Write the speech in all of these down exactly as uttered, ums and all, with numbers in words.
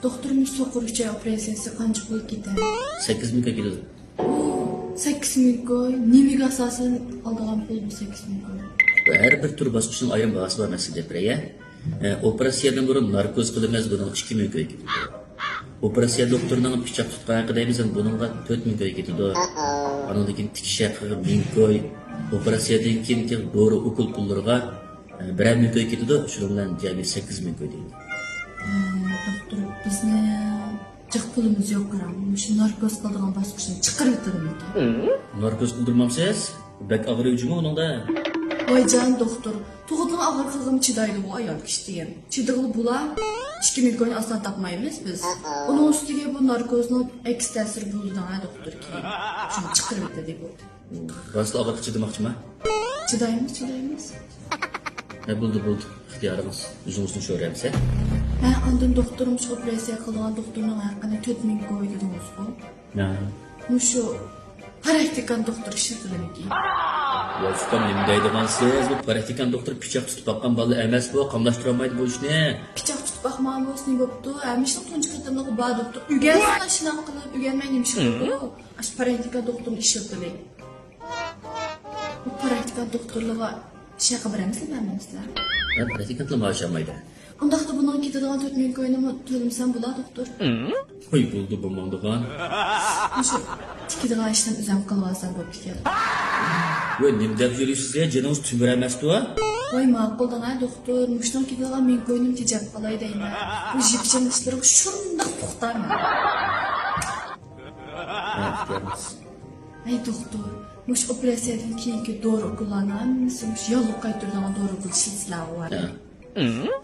دوختۇرمۇ سوقۇر ئۈچەي ئوپېراتسىيەسى قانچە پۇل كېتەر؟ سەككىز مىڭ كوي كېتىدۇ. سەككىز مىڭ كوي؟ نېمىگە ئاساسەن ئالىدىغان پۇل بۇ سەككىز مىڭ كوي؟ ھەر بىر تۈر باسقۇچنىڭ ئايرىم باھاسى بار، مەسىلەن، دەپ بېرەي. ئە، ئوپېراتسىيەدىن بۇرۇن ناركوز قىلىمىز، بۇنىڭغا ئىككى مىڭ كوي كېتىدۇ. ئوپېراتسىيە دوختۇرىنىڭ پىچاق تۇتقان ھەققىدە دەيمىز، بۇنىڭغا تۆت مىڭ كوي كېتىدۇ. ئانىڭدىن كېيىن تىكىش ھەققىگە مىڭ كوي. ئوپېراتسىيەدىن كېيىنكى دورا ئوكۇل پۇللىرىغا، ئە، بىرەر مىڭ كوي كېتىدۇ. شۇنىڭ بىلەن جەمئىي سەككىز مىڭ كوي دەيدۇ. ئە، دوختۇر، بىزنى جىق پۇلىمىز يوق، قاراڭ. مۇشۇ ناركوز قىلىدىغان باسقۇچنى چىقىرىۋېتىلىمىكىن؟ ناركوز قىلدۇرمامسىز؟ بەك ئاغرىيدۇ جۇمۇ ئۇنىڭدا. ۋايجان دوختۇر، تۇغۇتنىڭ ئاغرىقىغىمۇ چىدايدىغۇ ئايال كىشى دېگەن. چىدىغىلى بولا. ئىككى مىڭ كوينى ئاسان تاپمايمىز بىز. ئۇنىڭ ئۈستىگە بۇ ناركوزنىڭ ئەكس تەسىرى بولىدۇ ھە دوختۇر كېيىن. شۇنى چىقىرىۋېتەي دەپ بولدى. راستلا ئاغرىققا چىدىماقچىما؟ چىدايمىز، چىدايمىز. ھە، بولدى، بولدى. ئىختىيارىڭىز. ئۆزىڭىزنىڭ شورەمسە. ھە، ئاندىن دوختۇرۇم شۇ ئوپېراتسىيە قىلىدىغان دوختۇرنىڭ ھەققىنى تۆت مىڭ كوي دېدىڭىزغۇ؟ ھە. مۇشۇ پراكتىكان دوختۇر ئىشلىتىلىمىكىن؟ ۋاي ئۇكام، نېمە دەيدىغانسىز؟ بۇ پراكتىكان دوختۇر پىچاق تۇتۇپ باققان بالا ئەمەس بۇ، قاملاشتۇرالمايدۇ بۇ ئىشنى. پىچاق تۇتۇپ باقمىغان بولسا نېمە بوپتۇ؟ ھەمىشە تۇنجى قېتىملىقى بار دوختۇر. ئۆگەنسىلا شۇنداق قىلىپ، ئۆگەنمەي نېمە ئىش قىلىدۇ؟ ئاشۇ پراكتىكان دوختۇرنى ئىشلىتىلى. بۇ پراكتىكانت دوختۇرلارغا ئىش ھەققى بېرەمسىلەر، بەرمەمسىلەر؟ ھە، پراكتىكانتلار مائاش ئالمايدۇ. ئۇنداقتا بۇنىڭغا كېتىدىغان تۆت مىڭ كوينىمۇ تۆلىمىسەم بولا، دوختۇر؟ ھوي، بولدى، بولمامدىغان. مۇشۇ تىكىدىغان ئىشنى ئۆزۈم قىلىۋالسام بوپتىكەن. ۋاي، نېمە دەپ يۈرىسىز يا، جېنىڭىز تۆمۈر ئەمەستۇ؟ ۋاي، ماقۇل دەڭە، دوختۇر، مۇشۇنىڭغا كېتىدىغان مىڭ كوينىمۇ تېجەپ قالاي دەيمەن. بۇ يىپشېڭ ئىشلىرىغا شۇنداق پۇختا مەن. ھە، ئىختىيارىڭىز. ھەي دوختۇر، مۇشۇ ئوپېراتسىيەدىن كېيىنكى دورا ئوكۇللارنىڭ ھەممىسى مۇشۇ ياللۇغ قايتۇرىدىغان دورا ئوكۇل ئىشلىتىسىلەرغۇ ھە؟ ھە.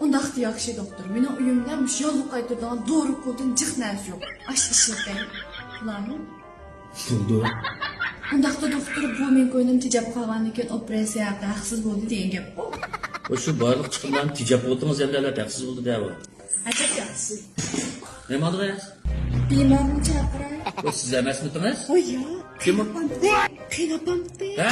ئۇنداقتا ياخشى دوختۇر، مېنىڭ ئۆيۈمدە مۇشۇ ياللۇغ قايتۇرىدىغان دورا ئوكۇلدىن جىق نەرسە يوق. ئاشۇ ئىشلىتەي. بولامۇ؟ بولدى. ئۇنداقتا دوختۇر، بۇ مىڭ كوينىم تېجەپ قالغاندىن كېيىن ئوپېراتسىيە ھەققى ھەقسىز بولدى دېگەن گەپقۇ؟ ۋاي شۇ بارلىق چىقىملارنى تېجەپ بولدىڭىز ئەمدى ھەقسىز بولدى دەۋۇ. ئەجەب ياخشى. نېمە ئالدىڭىز؟ بىمارنى چاقىراي. بۇ سىز ئەمەسمىدىڭىز؟ ھوي يا. كىم ئۇ؟ قېيىنئاپامتى؟ قېيىنئاپامتى؟ ھە؟